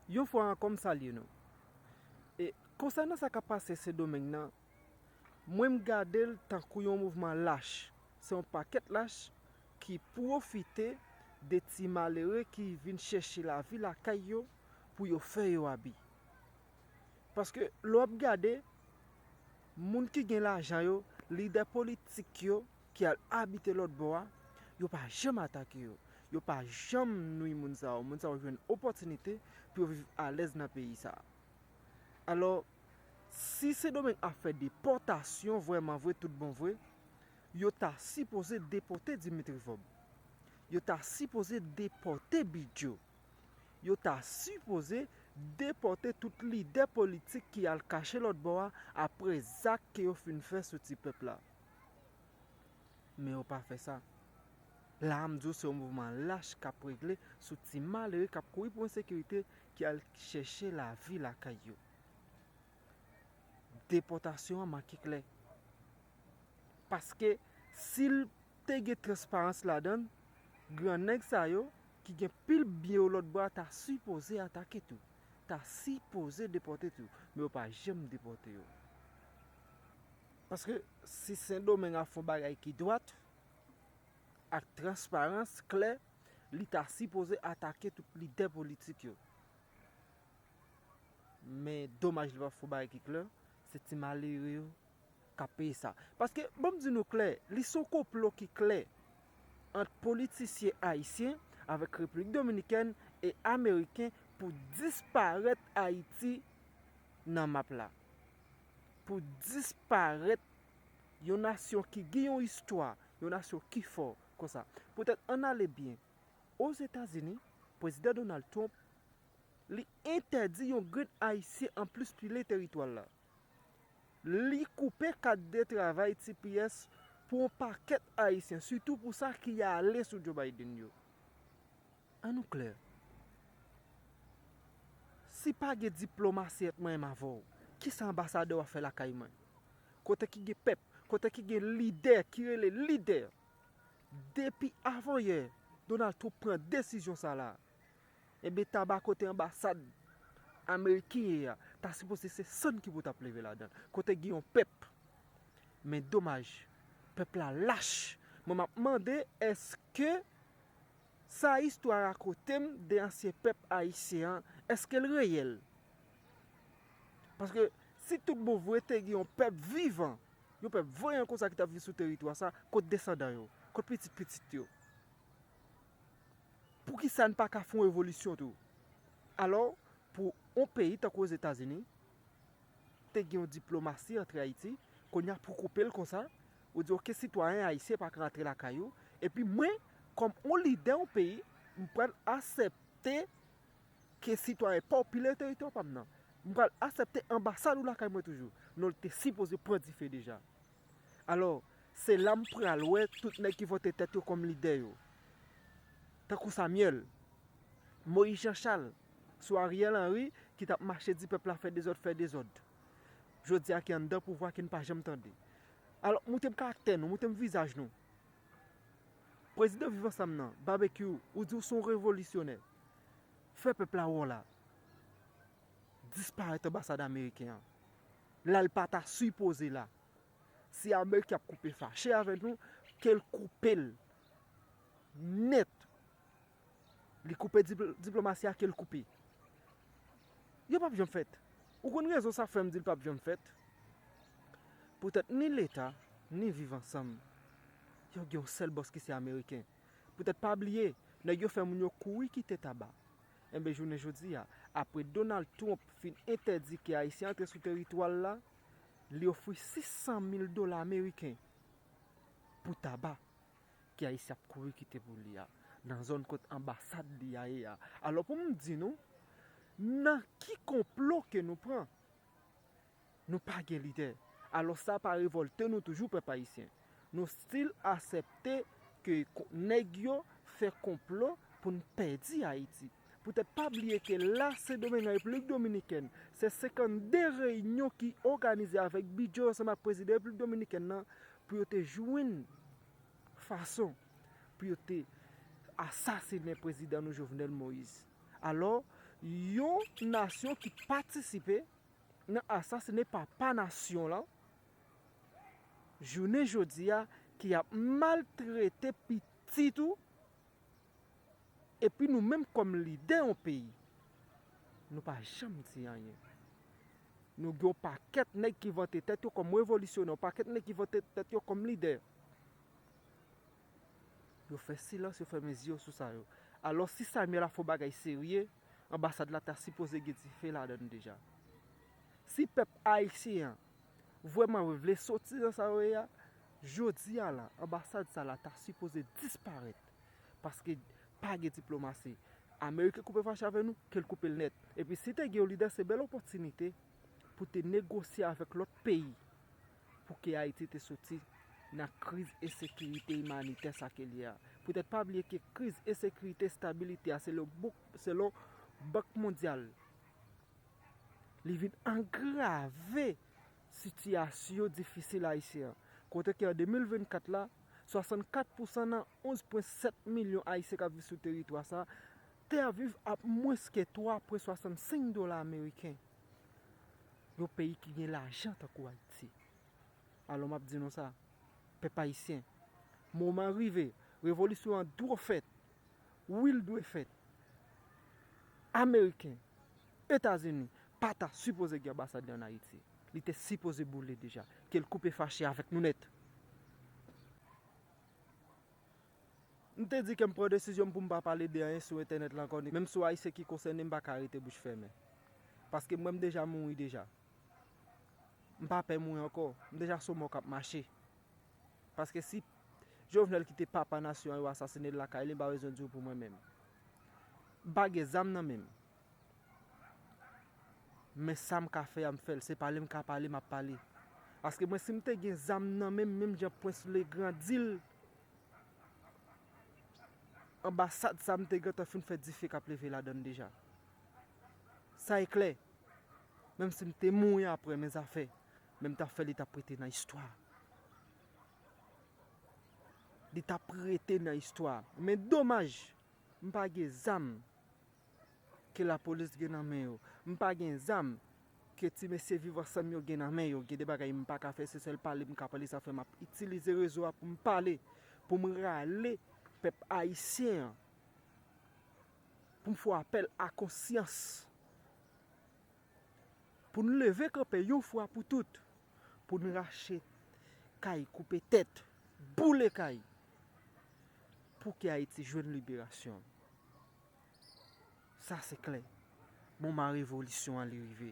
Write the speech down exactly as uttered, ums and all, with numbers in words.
Yon fwa ankò, m salye nou. E konsènan sa k ap pase Sendomeng nan, mwen, m gade l tankou yon mouvman lach. Se yon pakèt lach ki pwofite de ti malere ki vin chèche lavi lakay yo pou yo fè yo abi. Paske lè w ap gade, moun ki gen lajan yo, lidè politik yo ki al abite lòt bò a, yo pa janm atake yo. Yo pa janm nwi moun sa yo. Moun sa yo jwenn opòtinite pou yo viv alèz nan peyi sa a. Alò, si Sendomeng ap fè depòtasyon vrèman vre, tout bon vre, yo ta sipoze depòte Dimitri Vorbe. Yo ta sipoze depòte Bidjo. Yo ta sipoze depòte tout lidè politik ki al kache lòt bò a apre zak ke yo fin fè sou ti pèp la. Men yo pa fè sa. La a, m di w, se yon mouvman lach k ap regle sou ti malere k ap kouri pou ensekirite ki al chèche lavi lakay yo. Depòtasyon an manke klè. Paske si l te gen transparans ladan l, grannèg sa yo ki gen pil byen yo lòt bò a ta sipoze atake tou. Ta sipoze depòte tou. Men yo pa janm depòte yo. Paske si Sendomeng ap fè yon bagay ki dwat, ak transparans klè, li ta sipoze atake tout lidè politik yo. Men domaj li pa fè yon bagay ki klè, se ti malere yo k ap peye sa. Paske, ban m di nou klè, li se yon konplo ki klè ant politisyen ayisyen avèk Repiblik Dominikèn e ameriken pou disparèt Ayiti nan map la. Pou disparèt yon nasyon ki gen yon istwa, yon nasyon ki fò konsa. Poutèt, ann ale byen. Ozetazini, Prezidan Donald Trump, li entèdi yon grenn Ayisyen anplis pile teritwa l la. Li koupe kat de travay T P S pou yon pakèt Ayisyen, sitou pou sa ki ale sou Joe Biden yo. Ann nou klè. Si pa gen diplomasi ant mwen menm avè w, kisa anbasadè w ap fè lakay mwen? Kote ki gen pèp, kote ki gen lidè ki rele lidè. Depi avanyè Donald Trump pran desizyon sa la, enben, Taba, kote anbasad ameriken ye a, ta sipoze se sann ki pou t ap leve ladan l. Kote gen yon pèp. Men domaj, pèp la lach. Mwen, m ap mande, èske sa istwa rakonte m de ansyen pèp ayisyen an, èske l reyèl? Paske si tout bon vre te gen yon pèp vivan, yon pèp vanyan konsa ki t ap viv sou teritwa sa, kot desandan yo? Kot pitit pitit yo? Poukisa n pa ka fè yon revolisyon tou? Alò, pou yon peyi tankou Ozetazini, te gen yon diplomasi antre Ayiti, kounye a pou koupe l konsa, ou di, oke, sitwayen ayisyen pa ka rantre lakay ou, epi mwen, kòm yon lidè yon peyi, m pral aksepte ke sitwayen pa w pile teritwa pa m nan. M pral aksepte anbasad ou lakay mwen toujou. Non, l te sipoze pran dife deja. Alò, se la m pral wè tout nèg ki vote tèt yo kòm lidè yo. Tankou Samuel, Moïse Jean Charles, sou Ariel Henry ki t ap mache di pèp la fè dezòd, fè dezòd. Jodi a ki anndan pouvwa ki n pa janm tande. Alò, montre m karaktè nou, montre m vizaj nou. Prezidan Viv Ansanm nan, Babekyou, ou di w se yon revolisyonè. Fè pèp la wè w la. Disparèt anbasad ameriken an. La l pa ta sipoze la. Si Amerik ap koupe fache avè nou, ke l koupe l nèt. Li koupe dipl-, diplomasi a, ke l koupe. Yo p ap janm fèt. Ou konn rezon sa k fè m di l p ap janm fèt? Poutèt ni Leta, ni Viv Ansanm, yo gen yon sèl bòs ki se Ameriken. Poutèt pa bliye, nèg yo fè moun yo kouri kite Taba. Enben, jounen jodi a, apre Donald Trump fin entèdi ke Ayisyen antre sou teritwa l la, li ofri sis san mil dola ameriken pou Taba ke Ayisyen ap kouri kite pou li a, nan zòn kot anbasad li a ye a. Alò, pou m di nou, nan ki konplo ke nou pran? Nou pa gen lidè. Alò, sa pa revòlte nou toujou, pèp ayisyen? Nou still aksepte ke ko-, nèg yo fè konplo pou n pèdi Ayiti. Poutèt pa bliye ke la, Sendomeng, nan Repiblik Dominikèn, se senkannde reyinyon ki òganize avèk Bidjo ansanm ak prezidan Repiblik Dominikèn nan pou yo te jwenn fason pou yo te asasinen prezidan nou Jovenel Moïse. Alò, Yon nasyon ki patisipe nan asasine papa nasyon lan, jounen jodi a, ki ap maltrete pitit ou, epi nou menm kòm lidè yon peyi, nou pa janm di anyen. Nou gen yon pakèt nèg ki vante tèt yo kòm revolisyonè, yon pakèt nèg ki vante tèt yo kòm lidè. Yo fè silans, yo fèmen zye yo sou sa yo. Alò, si Samuel ap fè yon bagay serye, anbasad la ta sipoze gen dife ladan l deja. Si pèp ayisyen an vrèman vle soti nan sa yo ye a, jodi a la, anbasad sa la ta sipoze disparèt. Paske pa gen diplomasi. Ameriken koupe fache avè nou, ke l koupe l nèt. Epi si te gen yon lidè, se bèl opòtinite pou te negosye avèk lòt peyi pou ke Ayiti te soti nan kriz ensekirite imanitè sa ke l ye a. Poutèt pa bliye ke kriz ensekirite estabilite a, selon bouk, selon Bank Mondyal, li vin angrave sitiyasyon difisil ayisyen an. Kote ke an de mil vennkat la, swasannkat pousan nan onz pwen sèt milyon ayisyen k ap viv sou teritwa sa a te ap viv ak mwens ke twa pwen swasannsenk dola ameriken. Yon peyi ki gen lajan tankou Ayiti. Alò m ap di nou sa, pèp ayisyen, moman rive, revolisyon an dwe fèt. Wi, l dwe fèt. Ameriken, Etazini pa ta sipoze gen anbasad li ann Ayiti. Li te sipoze boule deja. Ke l koupe fache avèk nou nèt. M te di ke m pran desizyon m pou m pa pale de anyen sou entènèt la ankò, ni menm sou Ayisyen ki konsène, m pa ka rete bouch fèmen. Paske mwen, m deja mouri deja. M pa pè mouri ankò. M deja sou mò k ap mache. Paske si Jovenel ki te papa nasyon an, yo asasine l lakay li, m pa bezwen di w pou mwen menm. M pa gen zam nan men m. Men sa m ka fè a, m fè l. Se pale m ka pale, m ap pale. Paske mwen, si m te gen zam nan men m, menm jan Prince Legrand di l, anbasad sa, m te gentan fin fè dife k ap leve ladan l deja. Sa e klè. Menm si m te mouri apre, men zafè, men m t ap fè li t ap rete nan istwa. Li t ap rete nan istwa. Men domaj, m pa gen zam ke lapolis gen nan men yo. M pa gen zam ke ti mesye Viv Ansanm yo gen nan men yo. Gen de bagay m pa ka fè, se sèl pale m ka pale, sa fè m ap itilize rezo a pou m pale, pou m rale pèp ayisyen an, pou m fè apèl a konsyans. Pou n leve kanpe yon fwa pou tout, pou n rache kay, koupe tèt, boule kay, pou ke Ayiti jwenn liberasyon. Sa se klè. Moman revolisyon an li rive.